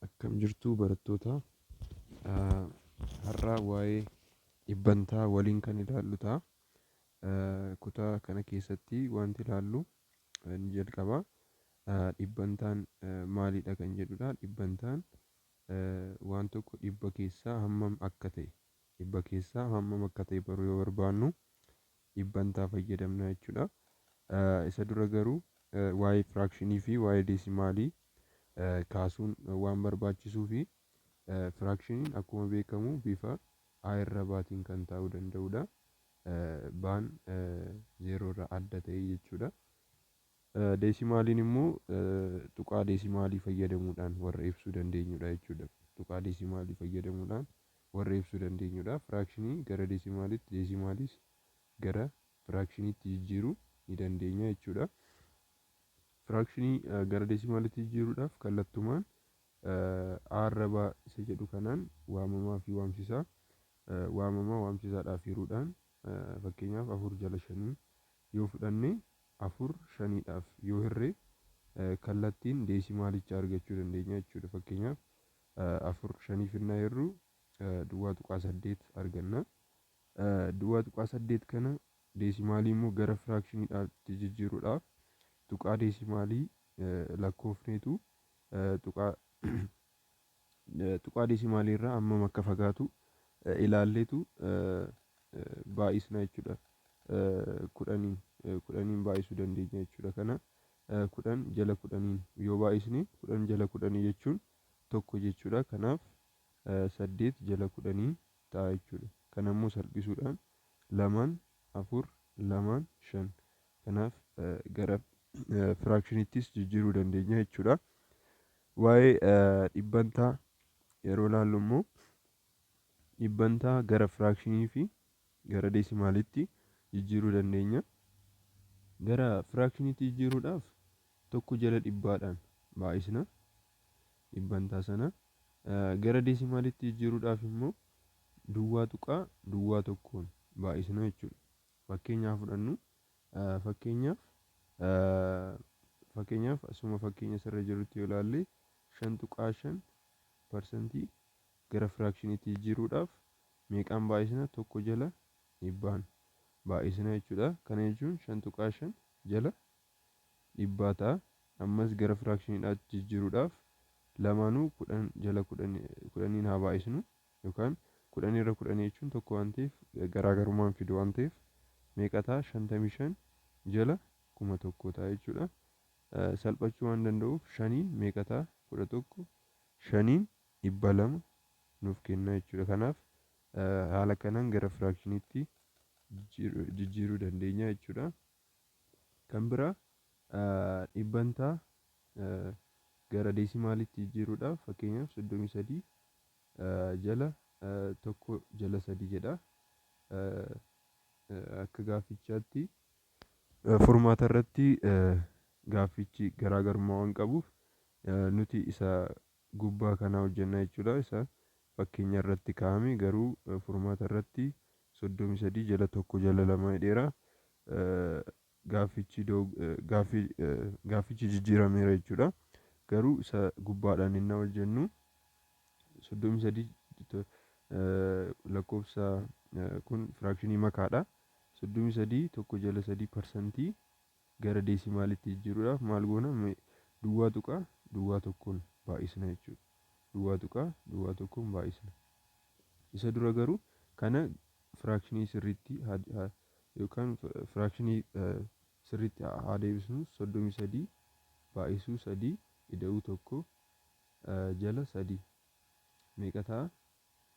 Akkam jirtu barattoota? Har'a waa'ee dhibbantaa waliin kan ilaallu ta'a. Kutaa kana keessatti wanti ilaallu inni jalqaba dhibbantaan maalidha kan jedhudha. Dhibbantaan waan tokko dhibba keessaa hammam akka ta'e, dhibba keessaa hammam akka ta'e baruu yoo barbaannu dhibbantaa fayyadamna jechuudha. Isa dura garuu waa'ee firaakshinii fi waa'ee deesimaalii kaasuun waan barbaachisuu fi firaakshiniin akkuma beekamu bifa A irra baatiin kan taa'uu danda'udha. Baan zeeroo irraa adda ta'e jechuudha. Deesimaaliin immoo tuqaa deesimaalii fayyadamuudhaan warra ibsuu dandeenyudha jechuudha. Tuqaa deesimaalii fayyadamuudhaan warra ibsuu dandeenyudha. Firaakshinii gara deesimaaliitti, deesimaaliis gara firaakshiniitti jijjiiruu ni dandeenya jechuudha. Firaakshinii gara deesimaaliitti jijjiiruudhaaf kallattumaan A irra B isa jedhu kanaan waamamaa fi waamsisaa waamamaa waamsisaadhaaf hiruudhaan, fakkeenyaaf afur jala shanii yoo fudhanne, afur shaniidhaaf yoo hirre, kallattiin deesimaalicha argachuu dandeenya jechuudha. Fakkeenyaaf afur shaniif innaa hirru 0.8 arganna. 0.8 kana deesimaalii immoo gara firaakshiniidhaatti jijjiiruudhaaf tuqaa deesimaalii lakkoofneetu tuqaa deesimaalii irraa hammam akka fagaatu ilaalleetu baay'isna jechuudha. 10n baay'isuu dandeenya jechuudha. Kana 10 jala 10n yoo baay'isne, 10 jala 10 jechuun 1 jechuudha. Kanaaf 8 jala 10 ta'a jechuudha. Kana immoo salphisuudhaan lamaan afur lamaan shan. Kanaaf gara firaakshiniittis jijjiiruu dandeenya jechuudha. Waa'ee dhibbantaa yeroo ilaallu immoo dhibbantaa gara firaakshinii fi gara deesimaalitti jijjiiruu dandeenya. Gara firaakshiniitti jijjiiruudhaaf tokko jala dhibbaadhaan baay'isna dhibbantaa sana. Gara deesimaalitti jijjiiruudhaaf immoo 0.01n baay'isna jechuudha. Fakkeenya haa fudhannu. Fakkeenyaaf asuma fakkeenya asirra jirutti yoo ilaalle, 5.5% gara firaakshiniitti jijjiiruudhaaf meeqaan baay'isna? Tokko jala dhibbaan baay'isna jechuudha. Kana jechuun 5.5 jala dhibbaa ta'a. Ammas gara firaakshiniidhaatti jijjiiruudhaaf lamaanuu 10 jala 10n haa baay'isnu, yookaan 10 irra 10 jechuun tokko waan ta'eef garaagarummaan fidu waan ta'eef, meeqa ta'a? 55 jala 1000 ta'a jechuudha. Salphachuu waan danda'uuf shaniin meeqa ta'a? 11 shaniin 200 nuuf kenna jechuudha. Kanaaf haala kanaan gara firaakshiniitti jijjiiruu dandeenya jechuudha. Kan biraa dhibbantaa gara deesimaalitti jijjiiruudhaaf, fakkeenyaaf 33 jala tokko jala sadii jedha. Akka gaaffichaatti furmaata irratti gaaffichi garaagarummaa waan qabuuf nuti isa gubbaa kanaa hojjenna jechuudha. Isa fakkeenya irratti kaa'ame garuu furmaata irratti 33 jala tokko jala lama jedheera. Gaaffichi jijjiirameera jechuudha. Garuu isa gubbaadhaan inni hojjennu 33 lakkoofsa kun firaakshinii makaadha. 33 tokko jala 3% gara deesimaalitti jijjiiruudhaaf maal goona? 0.01n baay'isna jechuudha. 0.01n baay'isna. Isa dura garuu kana firaakshinii sirriitti yookaan firaakshinii sirriitti haa deebisnu. 33 baay'isuu 3 ida'uu 1 jala 3 meeqa ta'a?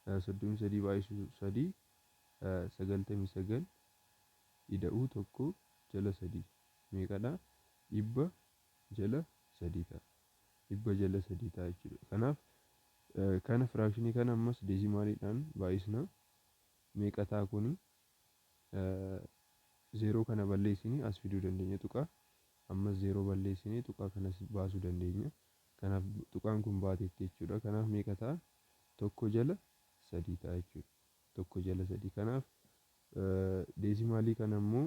33 baay'isuu 3 99 ida'uu 1 jala 3 meeqadha? 100 jala 3 ta'a. 100 jala 3 ta'a jechuudha. Kanaaf kana firaakshinii kana ammas deesimaaliidhaan baay'isna. Meeqa ta'a kuni? Zeeroo kana balleessinee as fiduu dandeenya tuqaa. Ammas zeeroo balleessinee tuqaa kanas baasuu dandeenya. Kanaaf tuqaan kun baateetti jechuudha. Kanaaf meeqa ta'a? Tokko jala sadii ta'a jechuudha. Tokko jala sadii. Kanaaf deesimaalii kana immoo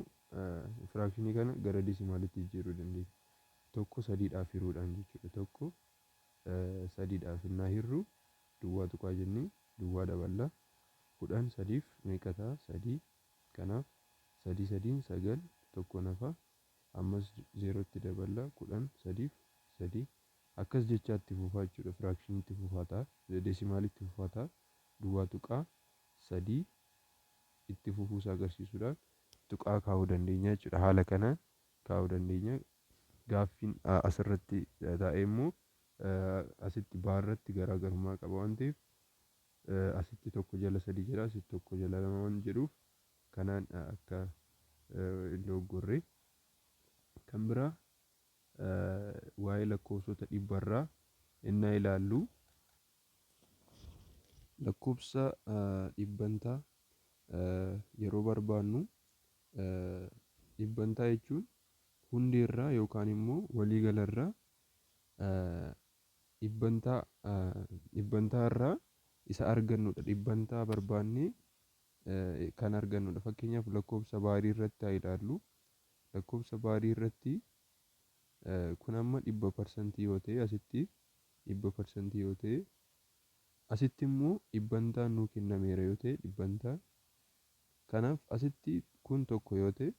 firaakshinii kana gara deesimaalitti jijjiiruu dandeenya. Tokko sadiidhaaf hiruudhaan jechuudha. Tokko Sadiidhaaf innaa hirru duwwaa tuqaa jennee duwwaa daballa. 10 sadiif meeqa ta'a? Sadii. Kanaaf sadii sadiin sagal, tokko nafa. Ammas zeerootti daballa, 10 sadiif sadii. Akkas jechaa itti fufaa jechuudha. Firaakshinii itti fufaa ta'a. Deesimaalii itti fufaa ta'a. Duwwaa tuqaa sadii itti fufuusaa agarsiisuudhaan tuqaa kaa'uu dandeenya jechuudha. Haala kanaan kaa'uu dandeenya. Gaaffiin asirratti taa'e immoo asitti baarratti garaagarummaa qaba waan ta'eef, asitti tokko jala sadii jedha, asitti tokko jala lama waan jedhuuf, kanaan akka hin dogoggorre. Kan biraa, waa'ee lakkoofsota dhibbarraa innaa ilaallu, lakkoofsa dhibbantaa yeroo barbaannu, dhibbantaa jechuun hundeerraa yookaan immoo waliigalarraa dhibbantaa irraa isa argannudha. Dhibbantaa barbaannee kan argannudha. Fakkeenyaaf, lakkoofsa baarii irratti haa ilaallu. Lakkoofsa baarii irratti kun amma 100% yoo ta'e, asitti 100% yoo ta'e, asitti immoo dhibbantaan nuu kennameera yoo ta'e, dhibbantaa kanaaf asitti kun tokko yoo ta'e,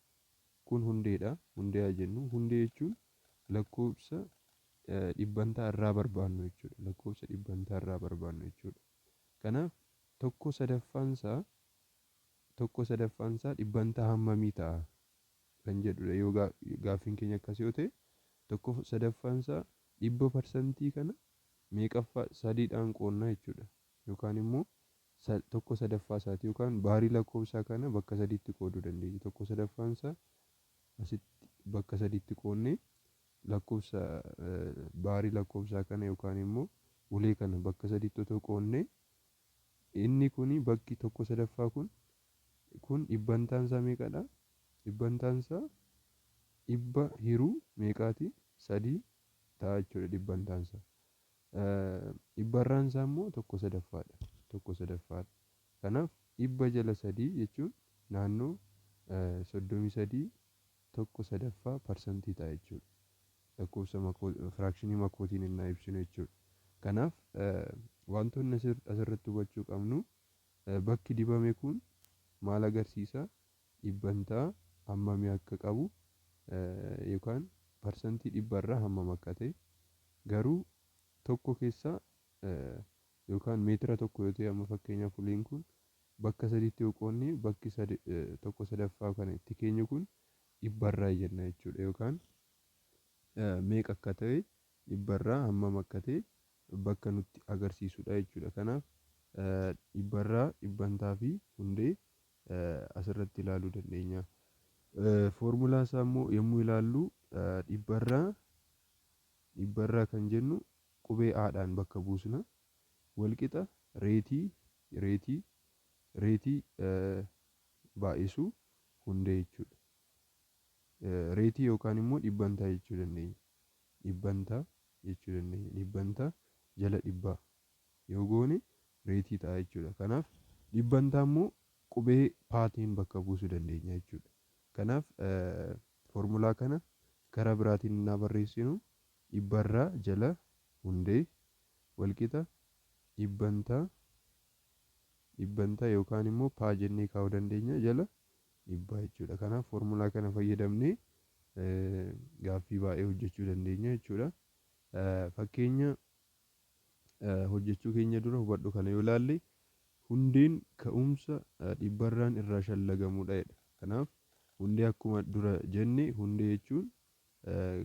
kun hundeedha. Hundee haa jennu. Hundee jechuun lakkoofsa dhibbantaa irraa barbaannu jechuudha. Lakkoofsa dhibbantaa irraa barbaannu jechuudha. Kanaaf 1/3 isaa dhibbantaa hammamii ta'a kan jedhudha. Yoo gaaffiin keenya akkas yoo ta'e, 1/3 isaa 100% kana meeqaffaa sadiidhaan qoonnaa jechuudha. Yookaan immoo 1/3 isaati yookaan baarii lakkoofsaa kana bakka sadiitti qooduu dandeenya. 1/3 isaa asitti bakka sadiitti qoonnee, lakkoofsa baarii lakkoofsaa kana yookaan immoo ulee kana bakka sadiitti otoo qoonnee, inni kuni bakki 1/3 kun dhibbantaan isaa meeqadha? Dhibbantaan isaa dhibba hiruu meeqaati? Sadii ta'a jechuudha dhibbantaan isaa. Dhibbarraan isaa immoo 1/3dha. 1/3dha. Kanaaf dhibba jala sadii jechuun naannoo 33 1/3% ta'a jechuudha. Lakkoofsa firaakshinii makootiin innaa ibsinu jechuudha. Kanaaf wantoonni asirratti hubachuu qabnu, bakki dibame kun maal agarsiisa? Dhibbantaa hammamii akka qabu yookaan parsantii dhibbarraa hammam akka ta'e. Garuu tokko keessaa yookaan meetira tokko yoo ta'e, amma fakkeenyaaf uleen kun bakka sadiitti yoo qoodne, bakki 1/3 kana itti keenyu kun dhibbarraa jenna jechuudha, yookaan meeqa akka ta'e, dhibbarraa hammam akka ta'e bakka nutti agarsiisudha jechuudha. Kanaaf dhibbarraa, dhibbantaa fi hundee asirratti ilaaluu dandeenya. Foormulaa isaa immoo yommuu ilaallu, dhibbarraa kan jennu qubee A'dhaan bakka buusna. Walqixa reetii baay'isuu hundee jechuudha. Reetii yookaan immoo dhibbantaa jechuu dandeenya. Dhibbantaa jechuu dandeenya. Dhibbantaa jala dhibbaa yoo goone reetii ta'a jechuudha. Kanaaf dhibbantaa immoo qubee paatiin bakka buusuu dandeenya jechuudha. Kanaaf foormulaa kana karaa biraatiin innaa barreessinu, dhibbarraa jala hundee walqixa dhibbantaa yookaan immoo paa jennee kaa'uu dandeenya, jala dhibbaa jechuudha. Kanaaf foormulaa kana fayyadamnee gaaffii baay'ee hojjechuu dandeenya jechuudha. Fakkeenya hojjechuu keenya dura hubadhu kana yoo ilaalle, hundeen ka'umsa dhibbarraan irraa shallagamudha jedha. Kanaaf hundee akkuma dura jenne, hundee jechuun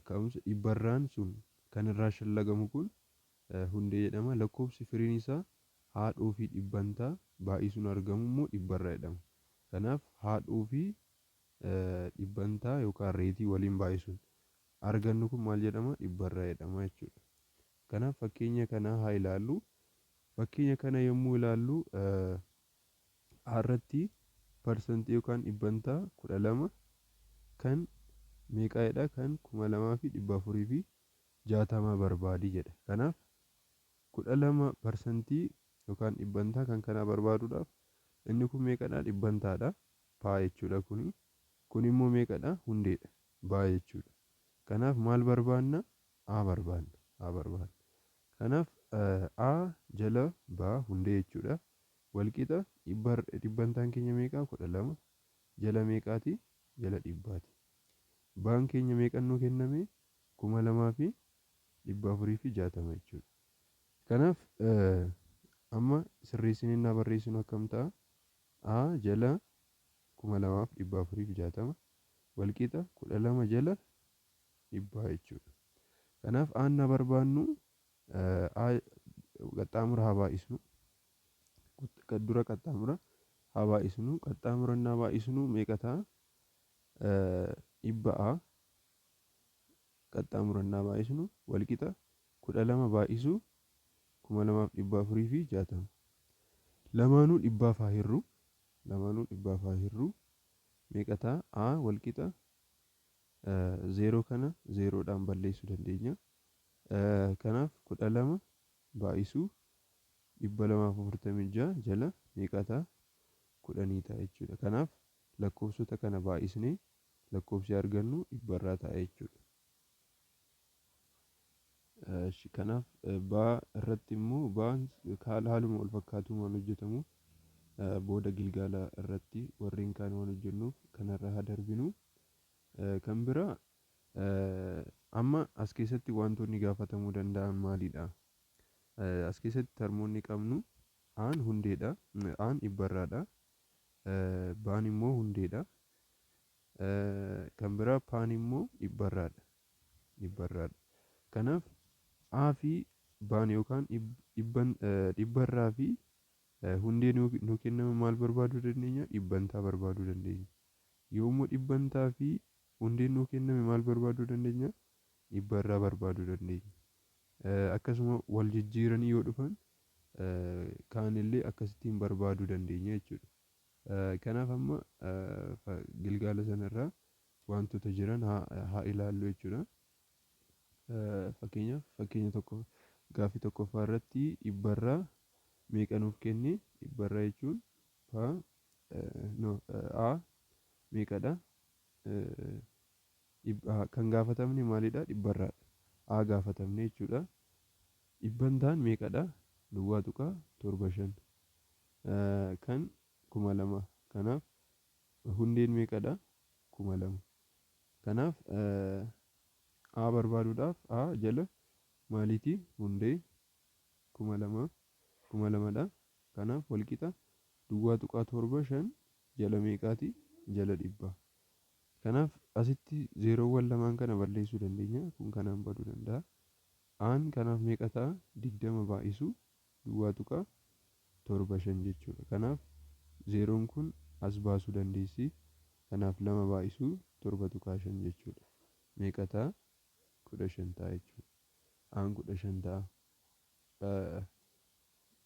ka'umsa dhibbarraan sun kan irraa shallagamu kun hundee jedhama. Lakkoofsi firiin isaa haadhoo fi dhibbantaa baay'isuun argamu immoo dhibbarraa jedhama. Kanaaf haadhoo fi dhibbantaa yookaan reetii waliin baay'isuun argannu kun maal jedhama? Dhibbarraa jedhama jechuudha. Kanaaf fakkeenya kana haa ilaallu. Fakkeenya kana yommuu ilaallu, irratti parsantii yookaan dhibbantaa 12 kan meeqaa jedha? Kan 2460 barbaadi jedha. Kanaaf 12% yookaan dhibbantaa kan kanaa barbaaduudhaaf, inni kun meeqadha? Dhibbantaadha. Paa jechuudha kuni. Kun immoo meeqadha? Hundeedha. Baa jechuudha. Kanaaf maal barbaanna? A barbaanna. A barbaanna. Kanaaf A jala B hundee jechuudha. Walqixa dhibbantaan keenya meeqaa? 12 jala meeqaati? Jala dhibbaati. Baan keenya meeqan nuu kenname? 2460 jechuudha. Kanaaf amma sirreessinee innaa barreessinu akkam ta'a? A jala 2460 walqixa 12 jala dhibbaa jechuudha. Kanaaf aan na barbaannu A qaxxaamura haa baay'isnu. Dura qaxxaamura haa baay'isnu. Qaxxaamura innaa baay'isnu meeqa ta'a? Dhibba A qaxxaamura innaa baay'isnu walqixa 12 baay'isuu 2460. Lamaanuu dhibbaaf haa hirru. Lamaanuu dhibbaaf haa hirru. Meeqa ta'a? A walqixa zeeroo kana zeeroodhaan balleessuu dandeenya. Kanaaf 12 baay'isuu 246 jala meeqa ta'a? Kudhanii ta'a jechuudha. Kanaaf lakkoofsota kana baay'isnee lakkoofsi argannu dhibbarraa ta'a jechuudha. Kanaaf baa irratti immoo baan haaluma wal fakkaatuun waan hojjetamuuf booda gilgaala irratti warreen kaan waan hojjennuuf kanarra haa darbinu. Kan biraa amma as keessatti wantoonni gaafatamuu danda'an maalidha? As keessatti termoonni qabnu aan hundeedha, aan dhibbarraadha, baan immoo hundeedha. Kan biraa paan immoo dhibbarraadha. Dhibbarraadha. Kanaaf A fi baan yookaan dhibbarraa fi hundee nuu kenname maal barbaaduu dandeenya? Dhibbantaa barbaaduu dandeenya. Yoommoo dhibbantaa fi hundeen nuu kenname maal barbaaduu dandeenya? Dhibbarraa barbaaduu dandeenya. Akkasuma wal jijjiiranii yoo dhufan kaanillee akkasittiin barbaaduu dandeenya jechuudha. Kanaaf amma gilgaala sanarraa wantoota jiran haa ilaallu jechuudha. Fakkeenyaaf fakkeenya tokko gaaffii tokkoffaa irratti dhibbarraa meeqa nuuf kenne? Dhibbarraa jechuun pa no a meeqadha? Kan gaafatamne maalidha? Dhibbarraadha. A gaafatamne jechuudha. Dhibbantaan meeqadha? 0.75 kan 2000. Kanaaf hundeen meeqadha? 2000. Kanaaf A barbaaduudhaaf A jala maaliiti? Hundee 2000 2000dha. Kanaaf walqixa 0.75 jala meeqaati? Jala dhibba. Kanaaf asitti zeeroowwan lamaan kana balleessuu dandeenya. Kun kanaan baduu danda'a. Aan kanaaf meeqa ta'a? 20 baay'isuu 0.75 jechuudha. Kanaaf zeeroon kun as baasuu dandeessi. Kanaaf 2 baay'isuu 7.5 jechuudha. Meeqa ta'a? 15 ta'a jechuudha. Aan 15 ta'a.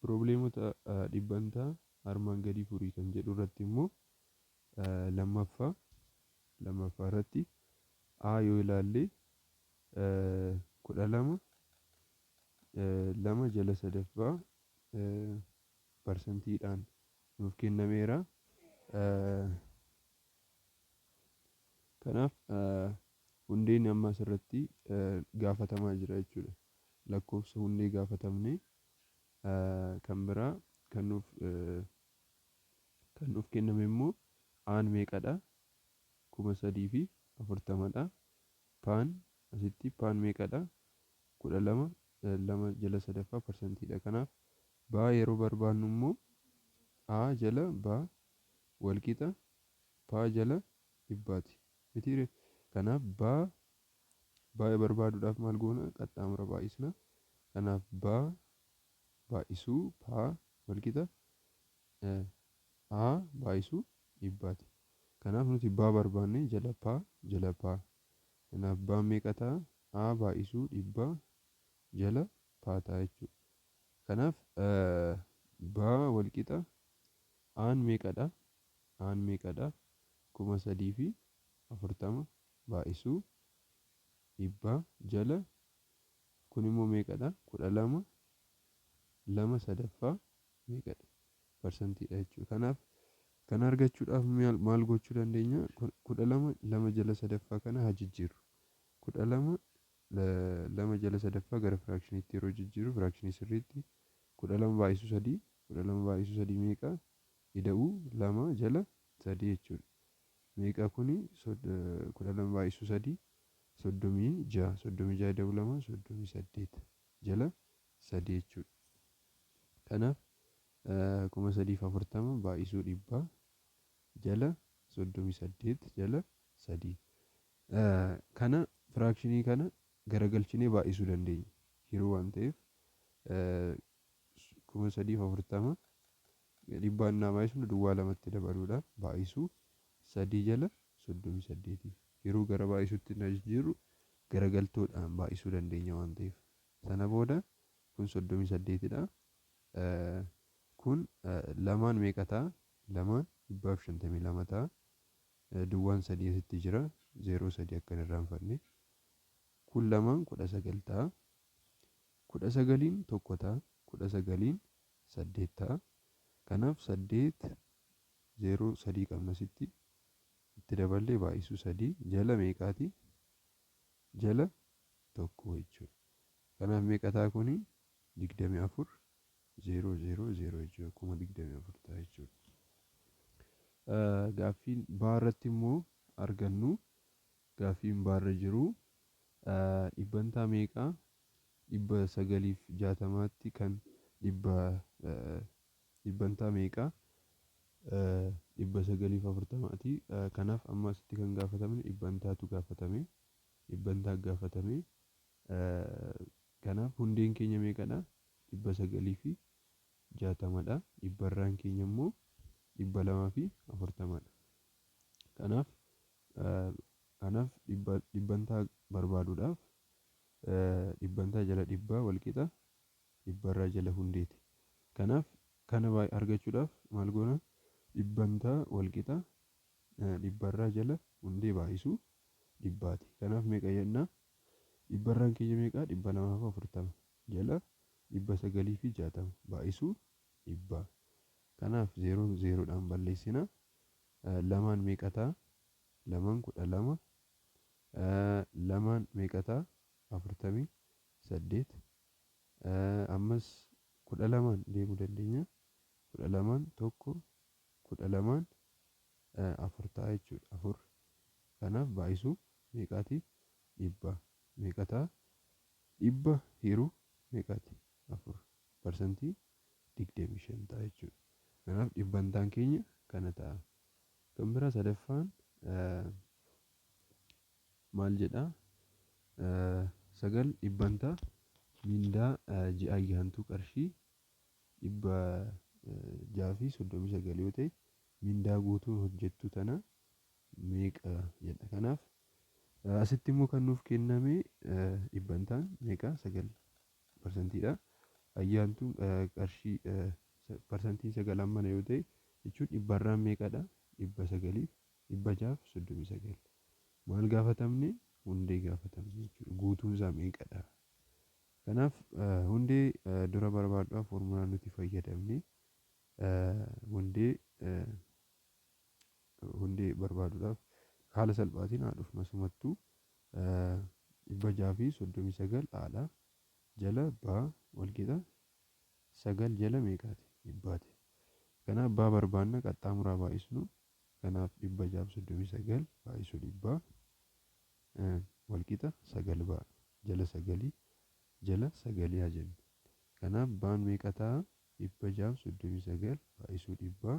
Pirobleemota dhibbantaa armaan gadii furii kan jedhu irratti immoo lammaffaa lammaffaa irratti A yoo ilaalle 12 2 jala sadaffaa parsantiidhaan nuuf kennameera. Kanaaf hundeen amma asirratti gaafatamaa jira jechuudha. Lakkoofsa hundee gaafatamne kan biraa kan nuuf kenname immoo aan meeqadha? 3040dha. Paan asitti paan meeqadha? 12 2 jala sadaffaa parsantiidha. Kanaaf baa yeroo barbaannu immoo A jala B walqixa paa jala dhibbaati. Mitiire? Kanaaf baa baay'ee barbaaduudhaaf maal goona? Qaxxaamura baay'isna. Kanaaf baa baay'isuu paa walqixa A baay'isuu dhibbaati. Kanaaf nuti baa barbaanne jala paa jala paa. Kanaaf baan meeqa ta'a? A baay'isuu dhibbaa jala paa ta'a jechuudha. Kanaaf baa walqixa aan meeqadha? Aan meeqadha? 3040 baay'isuu dhibbaa jala kun immoo meeqadha? 12 2 sadaffaa meeqadha? Parsantiidha jechuudha. Kanaaf kana argachuudhaaf maal gochuu dandeenya? 12 2 jala sadaffaa kana haa jijjiirru. 12 Lama jala sadaffaa gara firaakshiniitti yeroo jijjiiru, firaakshinii sirriitti, 12 baay'isuu sadii, 12 baay'isuu sadii meeqa? Ida'uu lama jala sadii jechuudha. Meeqa kuni? 12 baay'isuu sadii 36, 36 ida'uu lama 38 jala sadii jechuudha. Kanaaf 3040 baay'isuu 100 jala 38 jala sadii. Kana firaakshinii kana garagalchinee baay'isuu dandeenya. Yeroo waan ta'eef 3040 dhibbaan naa baay'isnu duwwaa lamatti dabaluudha, baay'isuu sadii jala 38. Yeroo gara baay'isuutti na jijjiirru garagaltoodhaan baay'isuu dandeenya waan ta'eef. Sana booda kun 38dha. Kun lamaan meeqa ta'a? Lamaan 152 ta'a. Duwwaan sadii asitti jira. Zeeroo sadii akka hin irraanfanne. Kun lamaan 19 ta'a. 19n tokko ta'a. 19n saddeet ta'a. Kanaaf saddeet zeeroo sadii qabna asitti. Itti daballee baay'isuu sadii jala meeqaati? Jala tokko jechuudha. Kanaaf meeqa ta'a kuni? 24 zeeroo zeeroo zeeroo jechuudha. 24,000 ta'a jechuudha. Gaaffiin baarratti immoo argannu, gaaffiin baarra jiru dhibbantaa meeqaa 960tti kan dhibba dhibbantaa meeqaa 940ti. Kanaaf amma asitti kan gaafatamne dhibbantaatu gaafatame. Dhibbantaa gaafatame. Kanaaf hundeen keenya meeqadha? 960dha. Dhibbarraan keenya immoo 240dha. Kanaaf dhibbantaa barbaaduudhaaf dhibbantaa jala dhibbaa walqixa dhibbarraa jala hundeeti. Kanaaf kana argachuudhaaf maal goona? Dhibbantaa walqixa dhibbarraa jala hundee baay'isuu dhibbaati. Kanaaf meeqa jenna? Dhibbarraan keenya meeqa? 240 jala 960 baay'isuu dhibbaa. Kanaaf zeeroon zeeroodhaan balleessina. Lamaan meeqa ta'a? Lamaan 12. Lamaan meeqa ta'a? 48. Ammas 12n deemuu dandeenya. 12n tokko, 12n afur ta'a jechuudha. Afur. Kanaaf baay'isuu meeqaati? Dhibba. Meeqa ta'a? Dhibba hiruu meeqaati? Afur. 25% ta'a jechuudha. Kanaaf dhibbantaan keenya kana ta'a. Kan biraa sadaffaan maal jedhaa? Sagal dhibbantaa mindaa ji'a ayyaantuu qarshii 639 yoo ta'e, mindaa guutuun hojjettu tana meeqa jedha. Kanaaf asitti immoo kan nuuf kenname dhibbantaan meeqa? 9%dha. Ayyaantuun qarshii parsantiin sagal hammana yoo ta'e jechuun dhibbarraan meeqadha? 900f 639. Maal gaafatamne? Hundee gaafatamne jechuudha. Guutuun isaa meeqadha? Kanaaf hundee dura barbaaduudhaaf foormulaan nuti fayyadamne hundee barbaaduudhaaf haala salphaatiin haa dhufnu asumattuu 639 haadha jala baa walqixa sagal jala meeqaati? Dhibbaati. Kanaaf baa barbaanna, qaxxaamuraa baay'isnu. Kanaaf 639 baay'isuu dhibbaa walqixa sagal baa jala sagalii jala sagalii haa jennu. Kanaaf baan meeqa ta'a? 639 baay'isuu dhibbaa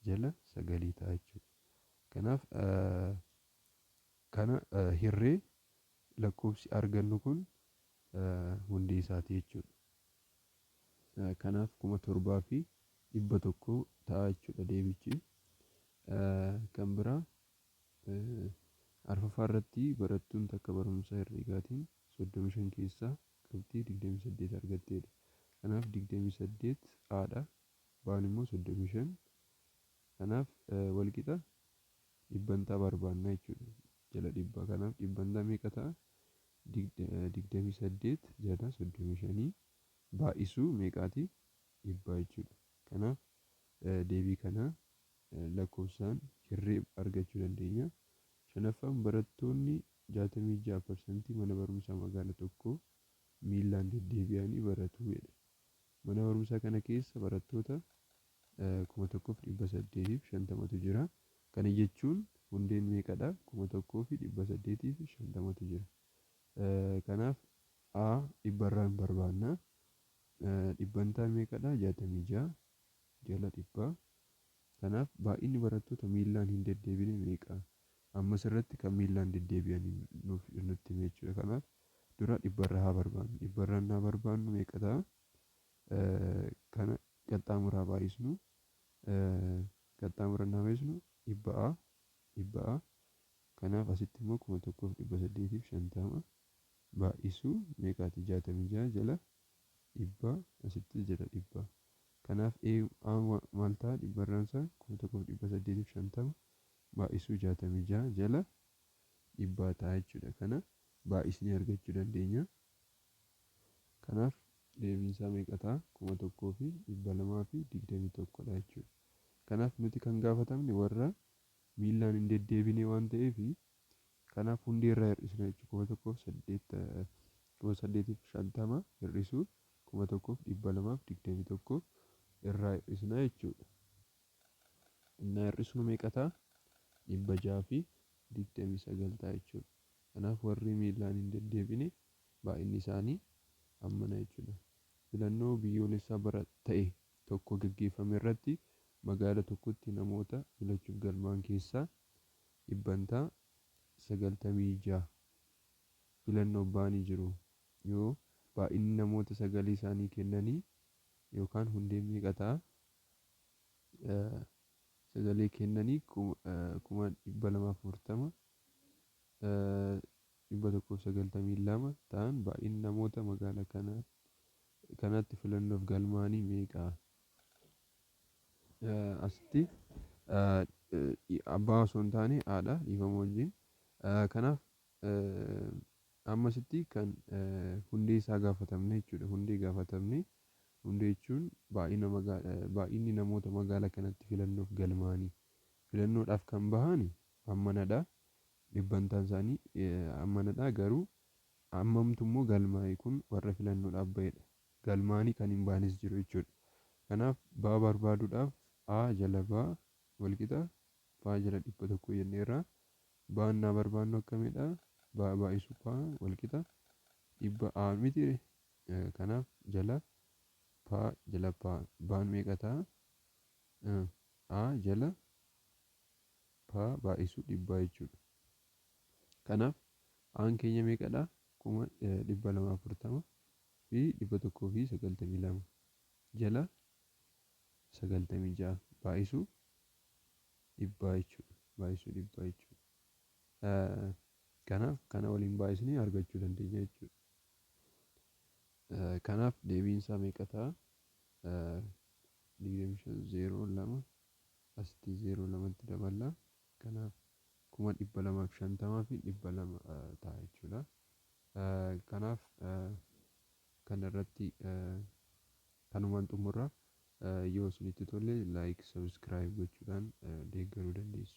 jala sagalii ta'a jechuudha. Kanaaf kana hirree lakkoofsi argannu kun hundee isaati jechuudha. Kanaaf 7100 ta'a jechuudha deebichi. Kan biraa arfaffaa irratti barattuun takka barumsa herreegaatiin 35 keessaa qabxii 28 argatteedha. Kanaaf 28 haadha, baan immoo 35. Kanaaf walqixa dhibbantaa barbaanna jechuudha. Jala dhibba. Kanaaf dhibbantaa meeqa ta'a? 28 jala 35 baay'isuu meeqaati? Dhibbaa jechuudha. Kanaaf deebii kana lakkoofsaan hirree argachuu dandeenya. Shanaffaan barattoonni 66% mana barumsaa magaalaa tokkoo miillaan deddeebi'anii baratu jedha. Mana barumsaa kana keessa barattoota 1850tu jira. Kana jechuun hundeen meeqadha? 1850tu jira. Kanaaf A dhibbarraan barbaanna. Dhibbantaan meeqadha? 66 jala dhibbaa. Kanaaf baay'inni barattoota miillaan hin deddeebine meeqa? Ammas irratti kan miillaan deddeebi'an nuuf nutti hime jechuudha. Kanaaf dura dhibbarraa haa barbaannu. Dhibbarraan haa barbaannu meeqa ta'a? Kana qaxxaamuraa baay'isnu, qaxxaamura haa baay'isnu, dhibba A dhibba A. Kanaaf asitti immoo 1850 baay'isuu meeqaati? 66 jala dhibba, asitti jala dhibba. Kanaaf A maal ta'a? Dhibbarraan isaa 1850 baay'isuu 66 jala dhibbaa ta'a jechuudha. Kana baay'isnee argachuu dandeenya. Kanaaf deebiin isaa meeqa ta'a? 1221dha jechuudha. Kanaaf nuti kan gaafatamne warra miillaan hin deddeebine waan ta'eef, kanaaf hundee irraa hir'isna jechuudha. 1850 hir'isuu 1221 irraa hir'isna jechuudha. Innaa hir'isnu meeqa ta'a? 629 ta'a jechuudha. Kanaaf warri miillaan hin deddeebine baay'inni isaanii hammana jechuudha. Filannoo biyyoolessaa bara ta'e tokko gaggeeffame irratti magaala tokkotti namoota filachuuf galmaa'an keessaa 96% filannoof ba'anii jiru. Yoo baay'inni namoota sagalee isaanii kennanii yookaan hundeen meeqa ta'a? Sagalee kennanii 240,192 ta'an, baay'inni namoota magaalaa kanatti filannoof galmaa'anii meeqa? Asitti abbaa osoo hin taane haadha, dhiifama wajjin. Kanaaf ammasitti kan hundee isaa gaafatamne jechuudha. Hundee gaafatamne, hundee jechuun baay'ina baay'inni namoota magaalaa kanatti filannoof galmaa'anii filannoodhaaf kan bahan hammanadha. Dhibbantaan isaanii hammanadha, garuu hammamtu immoo galmaa'e? Kun warra filannoodhaaf bahedha. Galmaa'anii kan hin baanes jiru jechuudha. Kanaaf baa barbaaduudhaaf A jala baa walqixa paa jala 100 jenneerra. Baan naa barbaannu akkamidha? Baa baay'isu paa walqixa dhibba A miti? Kanaaf jala paa jala paa, baan meeqa ta'a? A jala paa baay'isu dhibbaa jechuudha. Kanaaf Aan keenya meeqadha? 240,192 jala 96 baay'isu dhibbaa jechuudha. Baay'isuu dhibbaa jechuudha. Kanaaf kana waliin baay'isnee argachuu dandeenya jechuudha. Kanaaf deebiin isaa meeqa ta'a? 25 0 2, asitti 0 2tti daballa. Kanaaf 250,200 ta'a jechuudha. Kanaaf kana irratti kanumaan xumurra. Yoo isinitti tole, like, subscribe gochuudhaan deeggaruu dandeessu.